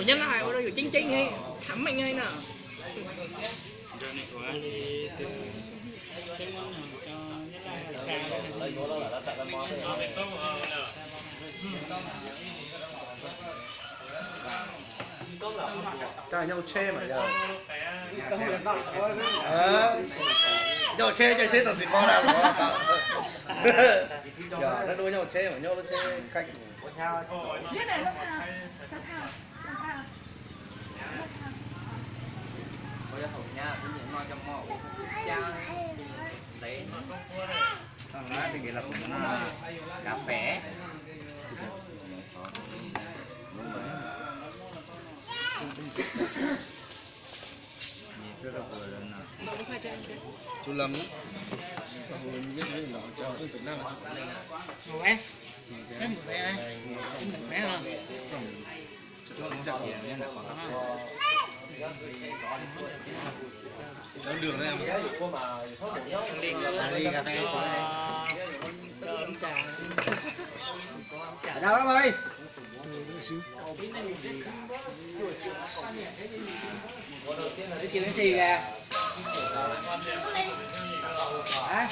Nyob no hais ua rau yus ceeb ceeb, tham meej na. Koj nyob tsheb mas yog, nyob tsheb, nyob tsheb tau txiv qhov na. Yog dab dua nyob tsheb mas nyob lub tsheb kab. Cà phê. Chú Lâm. Cháu đường đây mà. Ly cà phê xuống đây. Ở đâu đó mày? Cái kia nó xì kìa. Hả?